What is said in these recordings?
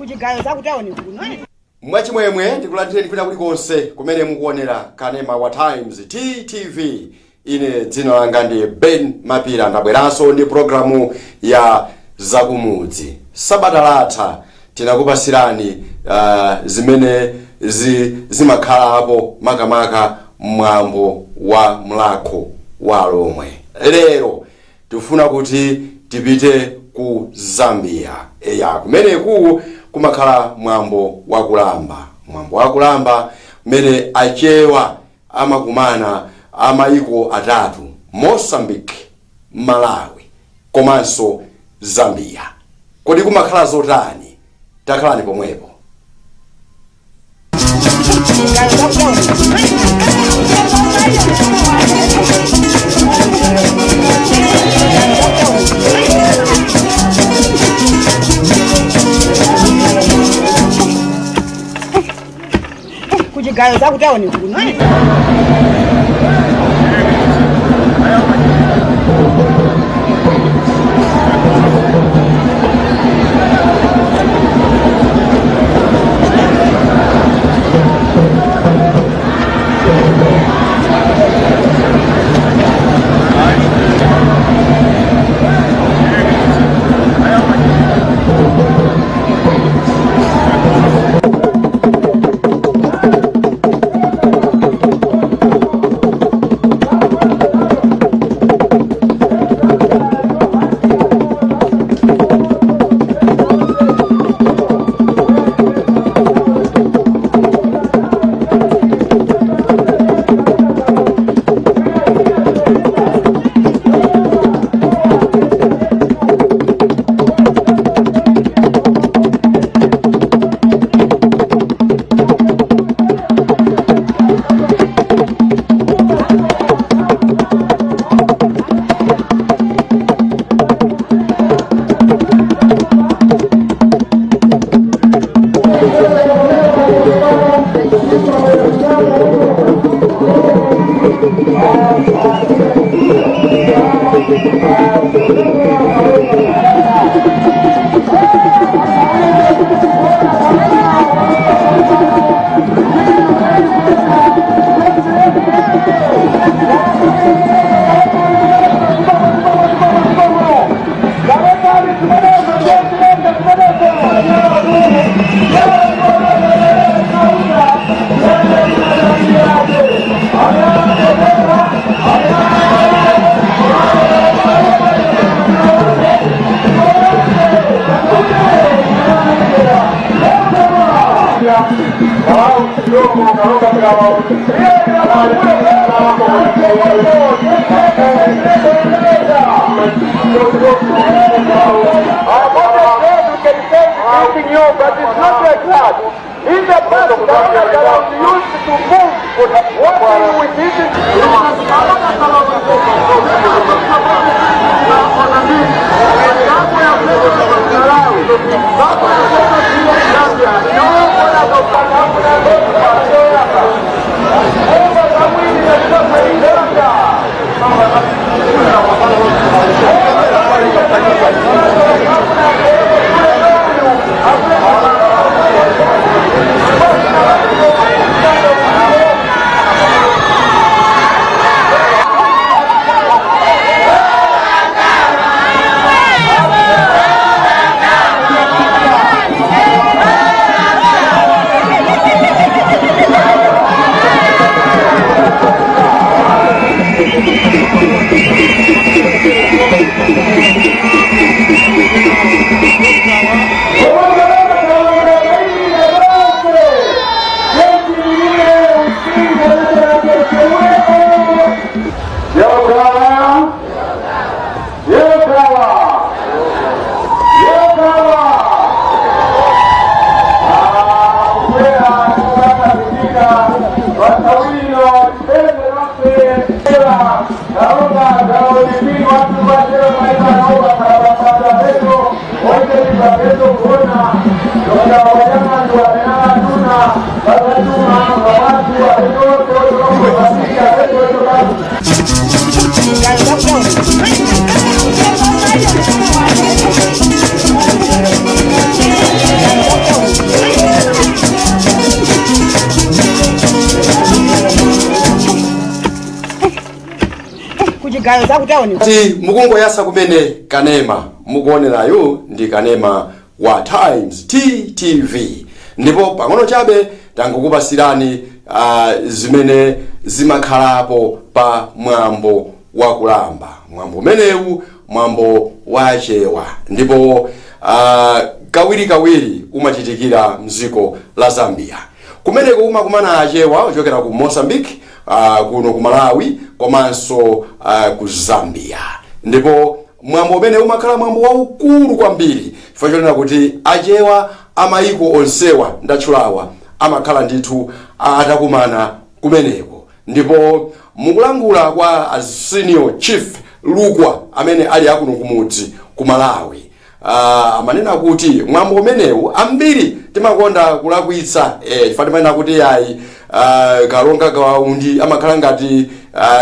Kuchigayo zakutaoni kuno. Mwachimwemwe ndikulandireni kwina kulikonse kumene mukuonera kanema wa Times TTV. Ine dzina langa ndi Ben Mapira, ndabweranso ndi programu ya Zakumudzi. Sabata latha tinakupasirani zimene zimakhalapo makamaka mwambo wa Mlakho wa Lomwe. Lero tifuna kuti tipite ku Zambia. Eya, kumeneku kumakhala mwambo wakulamba, mwambo wakulamba mmene Achewa amakumana amayiko atatu: Mozambique, Malawi komanso Zambia. Kodi kumakhala zotani? Takhalani pomwepo. Kuchigayo zakutaoni. Kuchigayo zakutaoni kuno. But it's not like that. In the past, Ghana used to move working with it. Kuchigayo zakutaoni. Kuchigayo zakutaoni. Ti mukungoyasa kumene kanema mukuonerayu ndi kanema wa Times TTV, ndipo pang'ono chabe tangokupasirani zimene zimakhalapo pa mwambo wakulamba. Mwambo umenewu mwambo wachewa, ndipo kawirikawiri umachitikira mdziko la Zambia. Kumeneko kumakumana achewa ochokera ku Mozambique, kuno ku Malawi komanso ku Zambia. Ndipo mwambo umene umakhala mwambo waukulu kwambiri chifukwa chonena kuti achewa amayiko onsewa ndatchulawa amakhala ndithu atakumana kumeneko. Ndipo mukulangula kwa a Senior Chief Lukwa amene ali akuno kumudzi ku Malawi, amanena kuti mwambo umenewu ambiri timakonda kulakwitsa, chifukwa timanena kuti ayi, Kalonga Gawaundi amakhala ngati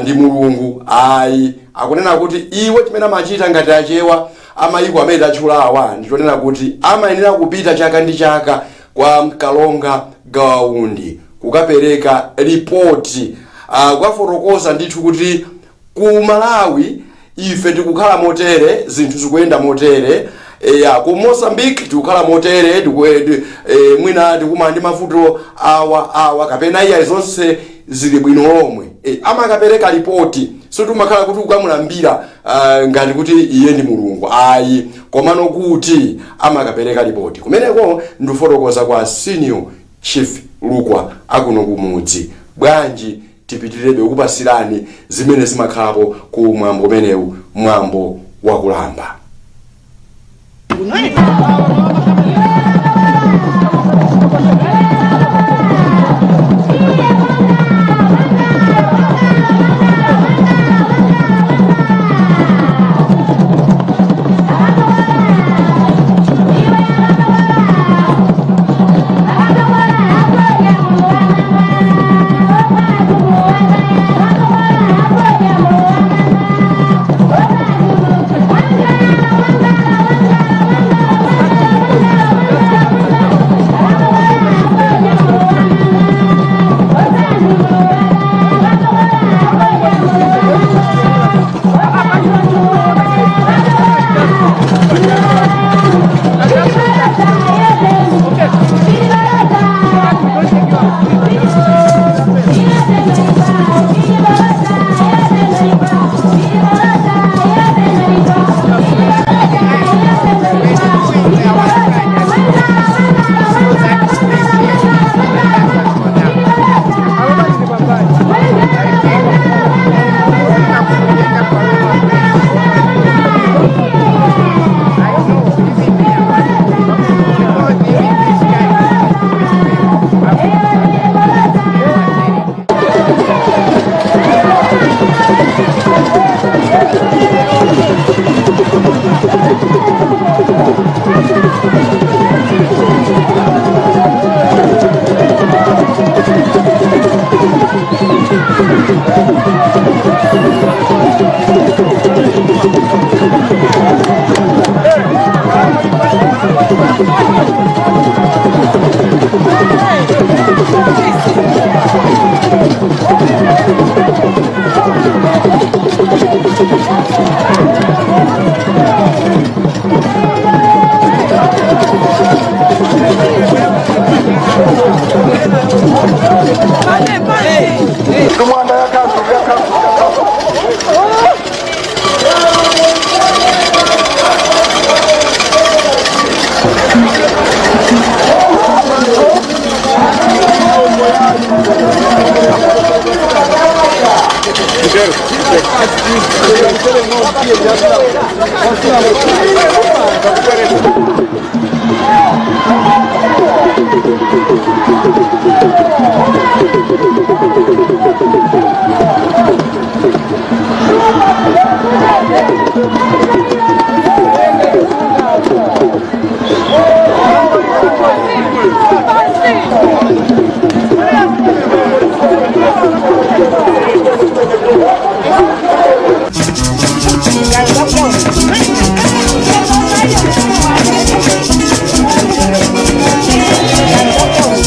ndi mulungu. Ayi, akunena kuti iwo chimene amachita ngati achewa amayiko amene tatchulawa ndichonena kuti amayenera kupita chaka ndi chaka kwa Kalonga Gawaundi kukapereka ripoti, kukafotokoza ndithu kuti ku Malawi ife tikukhala motere, zinthu zikuyenda motere, eya, ku Mozambique tikukhala motere, mwina tikumana ndi mavuto awa awa, kapena iya, zonse zili bwino lomwe. Amakapereka ripoti, so timakhala kuti ukamulambira ngati kuti iye ndi mulungu, ayi, komano kuti amakapereka ripoti kumeneko. Ndikufotokoza kwa Senior Chief Lukwa akuno kumudzi. Bwanji tipitirebe kupasirani zimene zimakhalapo ku mwambo umenewu, mwambo wakulamba. Kuno. Tumwanda yakanzu yakanzu yakanzu. Chigayo zakutaoni. Chigayo zakutaoni.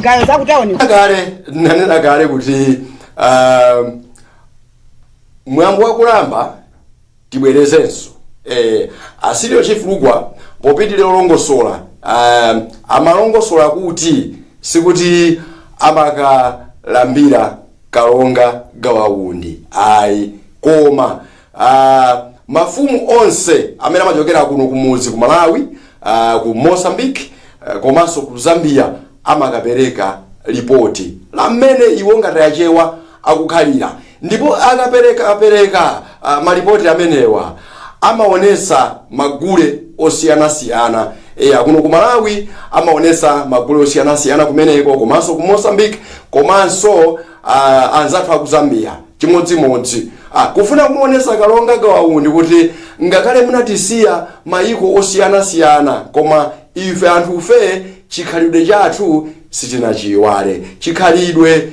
Kuchigayo zakutaoni. Kale nanena kale kuti mwambo wakulamba tibwerezenso. A Senior Chief Lugwa popitirira olongosola, amalongosola kuti sikuti amakalambira Kalonga Gawaundi ayi, koma mafumu onse amene amachokera kuno kumuzi ku Malawi, ku Mozambique, komanso ku Zambia amakapereka ripoti la mmene iwo ngati Achewa akukhalira. Ndipo akapereka apereka malipoti amenewa, amaonesa magule osiyanasiyana. Eya, kuno ku Malawi amaonesa magule osiyanasiyana kumeneko, komanso ku Mozambique, komanso anzathu aku Zambia chimodzimodzi, kufuna kumuonesa Kalonga Gawaundi kuti ngakhale munatisiya mayiko osiyanasiyana, koma ife anthufe chikhalidwe chathu sitinachiyiwale, chikhalidwe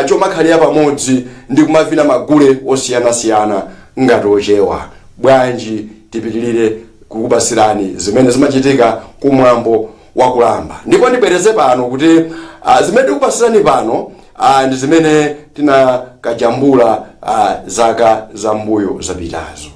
chomakhalira pamodzi ndi kumavina magule osiyanasiyana ngati Ochewa. Bwanji tipitilire kukupasirani zimene zimachitika kumwambo wakulamba. Ndipo ndibwereze pano kuti zimene tikupasirani pano ndi zimene tinakajambula zaka zambuyo zapitazo.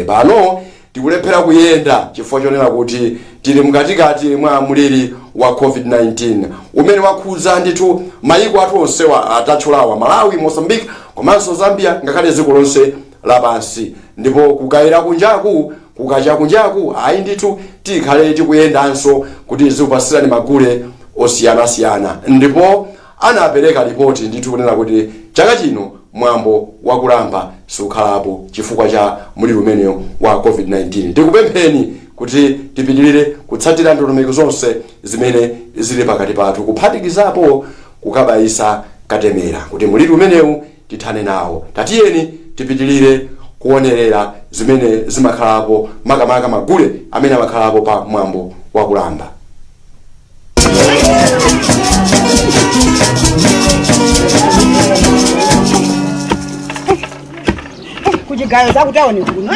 Pano tikulephera kuyenda chifukwa chonena kuti tili mkatikati mwa mliri wa COVID-19 umene wakhudza ndithu mayiko athu onsewa atatchulawa, Malawi, Mozambique komanso Zambia, ngakhale dziko lonse lapansi. Ndipo kukayera kunjaku, kukacha kunjaku, ayi ndithu, tikhale tikuyendanso kuti zikupasirani magule osiyanasiyana. Ndipo anapereka ripoti ndithu kunena kuti chaka chino mwambo wakulamba sukhalapo chifukwa cha mliri umenewu wa COVID-19. Tikupempheni kuti tipitirire kutsatira ndondomeko zonse zimene zili pakati pathu, kuphatikizapo kukabayisa katemera, kuti mliri umenewu tithane nawo. Tatiyeni tipitirire kuonerera zimene zimakhalapo, makamaka magule amene amakhalapo pa mwambo wakulamba. Kuchigayo zakutaoni kuno.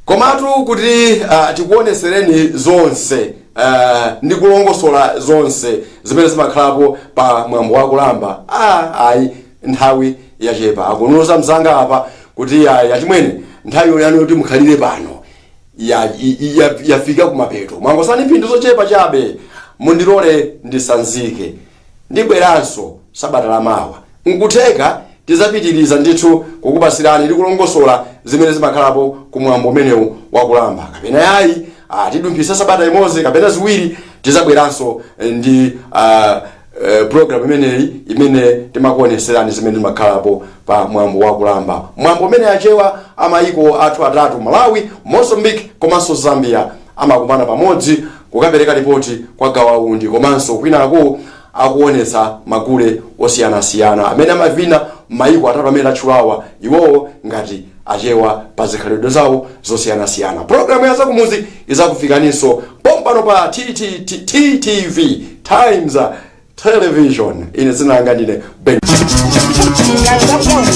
Komatu kuti tikuonesereni zonse ndi kulongosola zonse zimene zimakhalapo pa mwambo wakulamba, ayi, nthawi yachepa. Akunuza mzanga apa kuti yachimwene, nthawi yanu yoti mukhalire pano yafika kumapeto, mwangosani mphindi zochepa chabe. Mundilole ndisanzike, ndibweranso sabata lamawa. Nkutheka tizapitiriza ndithu kukupasirani ndi kulongosola zimene zimakhalapo kumwambo umenewu wakulamba, kapena yayi, tidumphisa sabata imodzi kapena ziwiri, tizabweranso ndi program imeneyi imene timakuoneserani zimene zimakhalapo pa mwambo wakulamba, mwambo umene Achewa amayiko athu atatu, Malawi, Mozambique komanso Zambia, amakumana pamodzi kukapereka ripoti kwa gawaundi, komanso kwinaku akuonetsa magule osiyanasiyana amene amavina mayiko atatu amene atchulawa, iwowo ngati Achewa pa zikhalidwe zawo zosiyanasiyana. Programu ya Zakumuzi izakufikaninso pompano pa TTT TTV, Times Television. Ine dzina langa ndine Ben. Kuchigayo zakutauni.